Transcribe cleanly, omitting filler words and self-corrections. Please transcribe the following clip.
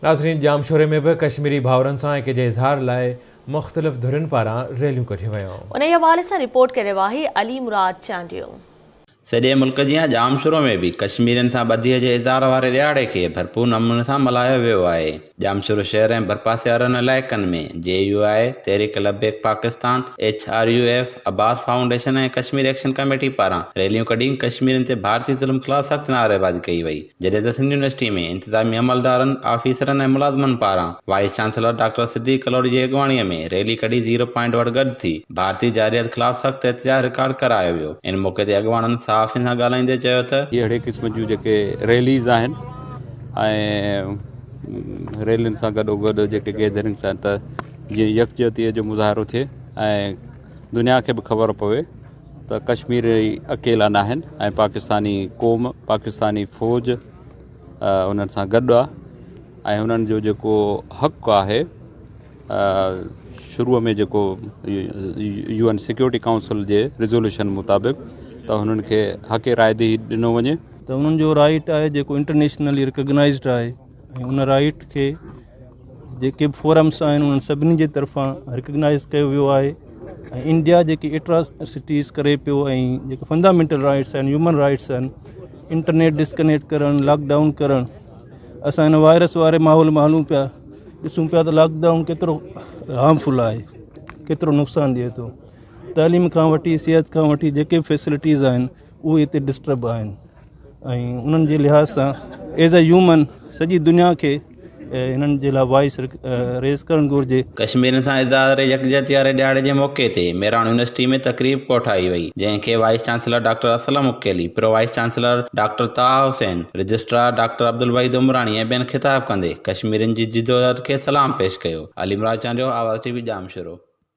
ناظرين ڄامشوري ۾ به ڪشميري ڀائرن سان ايڪي جي اظهار لاء مختلف ڌرين پاران ريليون ڪڍيون ويون. انهي حوالي سان رپورٽ ڪري رهيو آهي علي مراد چانڊيو. سڄي ملڪ جيان ڄامشورو ۾ به ڪشميرين سان ٻڌي جي اظهار واري ڏهاڙي کي ڀرپور نموني سان ملهايو ويو آهي. ڄامشورو شهر ۽ ڀرپاسي وارن علائقن ۾ J U I, Tehreek Labbaik Pakistan, H R U F, Abbas foundation ۽ Kashmir action committee پاران ريليون ڪڍي ڪشميرين تي ڀارتي ظلم خلاف سخت نعريبازي ڪئي وئي. جڏهن ته سنڌ يونيورسٽي ۾ انتظامي عملدارن، آفيسرن ۽ ملازمن پاران vice chancellor doctor Siddique Kalhoro جي اڳواڻي ۾ ريلي ڪڍي زيرو پوائنٽ وٽ گڏ ٿي ڀارتي جارحيت خلاف سخت احتجاج رڪارڊ ڪرايو ويو. ان موقعي تي اڳواڻن صحافين سان ڳالهائيندي چيو ته. اهڙي قسم جون جيڪي ريليز آهن ۽ ريلين سان گڏوگڏ جيڪي گيدرنگس آهن ته جيئن يڪجهتي جو مظاهرو ٿئي ۽ دنيا کي به خبر پوي ته ڪشميري اڪيلا ناهن ۽ پاڪستاني قوم پاڪستاني فوج انهن سان گڏ آهي ۽ انهن جو جيڪو حق آهي شروع ۾ جيڪو يو اين سيڪيورٽي ڪائونسل جي ريزوليوشن مطابق ته انهن کي حق راء دهي ڏنو وڃي. ته انهن جو رائيٽ آهي جيڪو انٽرنيشنلي ريڪگنائزڊ آهي ۽ ان رائيٽ کي جيڪي به فورمس آهن انهن سڀني جي طرفان ريڪگنائز ڪيو ويو آهي ۽ انڊيا جيڪي ايٽراسٽيز ڪري پيو ۽ جيڪي فنڊامينٽل رائٽس آهن هيومن رائٽس آهن انٽرنيٽ ڊسڪنيڪٽ ڪرڻ لاڪ ڊائون ڪرڻ اسان هن وائرس واري ماحول ۾ هلون پيا ڏسون پيا ته لاڪ ڊائون ڪيترو هارمفل آهي ڪيترو نقصان ڏئي ٿو تعليم کان وٺي صحت کان وٺي جيڪي به فيسلٽيز آهن اهي هتي ڊسٽرب آهن ۽ انهن جي لحاظ سان ايز اي هيومن سڄي دنيا کي هنن جي لاء وائس ريز ڪرڻ گهرجي. ڪشميرين سان اظهار يڪجهتي واري ڏهاڙي جي موقعي تي ميراڻ يونيورسٽي ۾ تقريب ڪوٺائي وئي، جنهن کي vice chancellor doctor Aslam Uqaili, pro vice chancellor doctor Taha Hussain, registrar doctor Abdul Waheed Umrani ۽ ٻين خطاب ڪندي ڪشميرين جي جدوجهد کي سلام پيش ڪيو. Ali Murad Chandio, Awaz T V, Jamshoro.